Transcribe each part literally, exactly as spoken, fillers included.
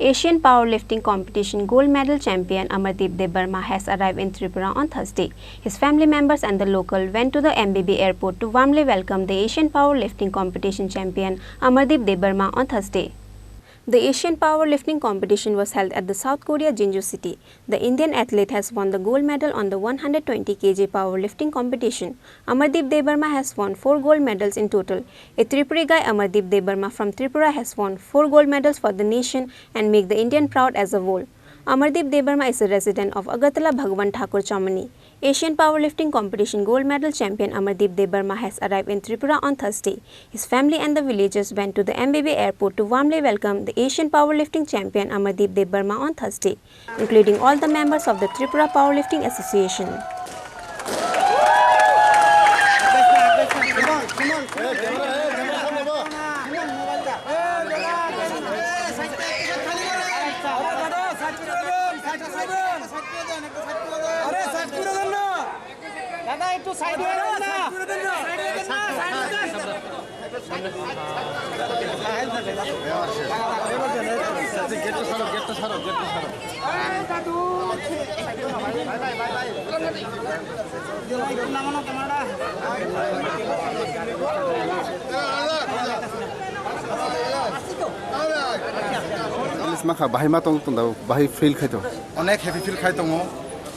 Asian Powerlifting Competition gold medal champion Amardeep Debbarma has arrived in Tripura on Thursday. His family members and the local went to the M B B airport to warmly welcome the Asian Powerlifting Competition champion Amardeep Debbarma on Thursday. The Asian Powerlifting Competition was held at the South Korea Jeonju city. The Indian athlete has won the gold medal on the one hundred twenty K G powerlifting competition. Amardeep Debbarma has won four gold medals in total. A Tripuri guy, Amardeep Debbarma from Tripura, has won four gold medals for the nation and make the Indian proud as a whole. Amardeep Debbarma is a resident of Agartala Bhagwan Thakur Chamani. Asian Powerlifting Competition gold medal champion Amardeep Debbarma has arrived in Tripura on Thursday. His family and the villagers went to the M B B airport to warmly welcome the Asian Powerlifting champion Amardeep Debbarma on Thursday, including all the members of the Tripura Powerlifting Association. দাদা, একটু সাইড হয়ে যান না। Challenge ma kha, bahai ma tong tong da, bahai feel khai tong. Onek happy feel khai tongo.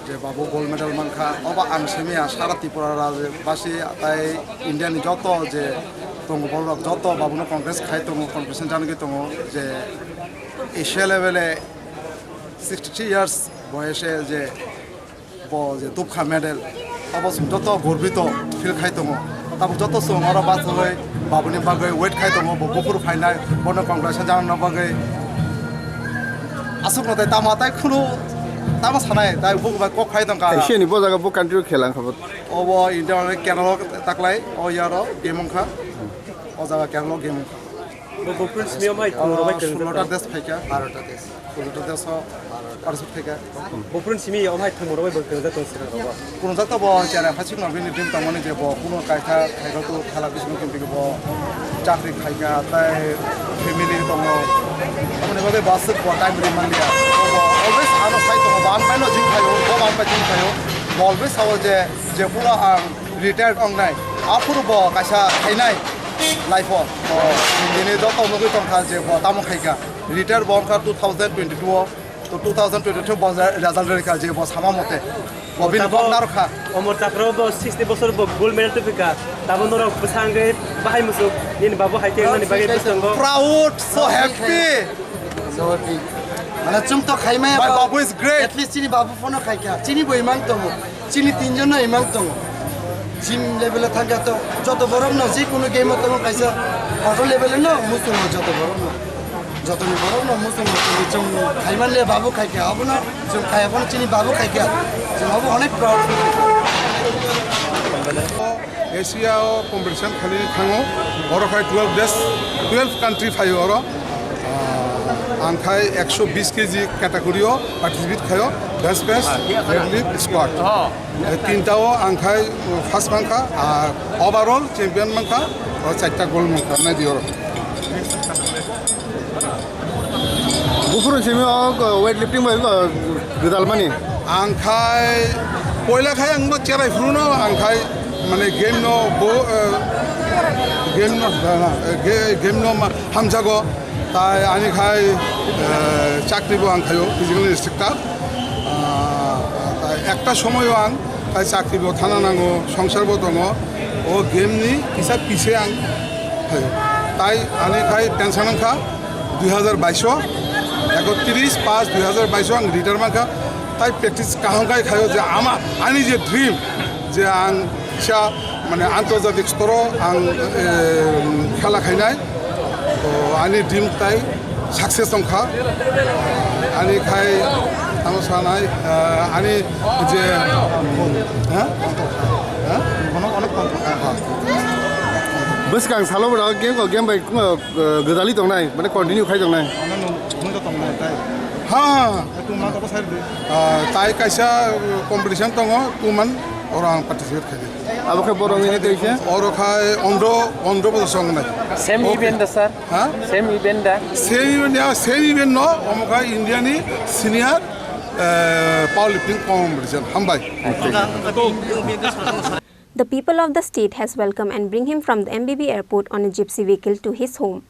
Je babu gold medal mankha, obo ang simi ya sara Tripura rajyabasi tai India ni joto je tongo borok joto babuno congrats khai tongo, congratulation janagwi tongo je Asia level e sixty three years boyese je bo je tubkha medal obo chwng joto gorbito feel khai tongo. Tabuk joto chwng oro bachai babuni bagwi wait khai tongo, bo buphuru phainai, bono congratulation janana bagwi. Aswk no tai tamo tai khunu tamo sanai tai buku bai kok phai tongkha. Asiani bo jaga bo country o khela wngkha bo. Obo India ni Kerala taklai o yaro game wngkha. O jaga Kerala game wngkha. Bo buphuru simi o mai thwngmung rok bai kwrwngjak sulota tong. Des phaikha. Barota des. Sulota des o participate phaikha. Buphuru simi o mai thwngmung rok bai bo kwrwngjak tong swkang rok bo. Kunujak to bo chera phasik no bini dream tongmani je bo kuno kaisa khairok tu khala bising kin tigi bo chakri khaika tai family tongo. Aboni bagwi bo aswk bo time ri manliya. Bo always ano sai tongo, bo ang paino jing khaio, bo ang pai jing khaio. Bo always sao je, je phuru ang retired ongnai, aphuru bo kaisa khainai life o. Bo bini joto nugwi tongkha je bo tamo khaika. Retired bo wngkha two thousand twenty-two o. To two thousand twenty-three bo result rwkha je bo sama mote. Bo bini kok narwkha. Omor Chakra bo sixty bosor bo gold medal tubika. Tabo norok bwsangwi bahai musuk nini babu hai khe nani bagwi bwskango. Proud, so happy. So happy. Mane chwng to khaimaya. My babu is great. At least chini babu phone khaikha. Chini bo imang tongo. Chini tinjon no imang tongo. Gym level o thangkha to joto borok no je kono game o tongo kaisa auto level o no muchungo joto borok no. Jotoni borok no muchung muchung chwng khaiman le babu khaikha, abono chwng khai, abono chini babu khaikha, chwng abo onek proud feel khaikha. Asia o competition khali thango, oro khai twelve desh, twelve country phaio oro. Ah, ang khai ekso bis K G category o participate khaio, bench press, deadlift, squat. Tinta o ang khai first mankha, ar overall champion mankha, o charta gold mankha, nai di oro. Buphuru simi o weight lifting bai gwdal mani. Ang khai poila khai ang bo cherai phuru no ang khai mane game no bo, eh, game no, eh, ge-, game no ma-, hamjago. Tai ani khai, eh, chakri bo ang khaio, physical instructor. Ah, tai ekta somoyo ang tai chakri bo thana nango, songsar bo tongo. O game ni kisa pise ang khaio. Tai ani khai pension wngkha dui hazar bais o, ekotris paanch dui hazar bais o ang retire mankha. Tai practice kaham khai khaio je ama ani je dream je ang kisa mane antarjatik stor o ang, eh, khela khainai. To ani dream tai success wngkha. Ani khai tamo sanai, eh, ani je, ha? Ha? Bwskang salo bo game, game bai, eh, gwdalwi tongnai, mane continue khai tongnai. Ha. Ah, tai kaisa competition tongo, two month. Oro ang participate khaidi. Abo khe borok wngwi twi se? Oro khai ondro, ondro bosor song nai. Same Okay. event da, sir? Ha? Same event da? Same event ya, same event no, omo khai India ni senior, eh, powerlifting competition. Hambai. The people of the state has welcomed and bring him from the M B B airport on a gypsy vehicle to his home.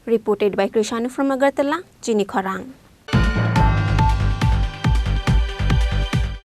Reported by Krishanu from Agartala, Chini Khorang.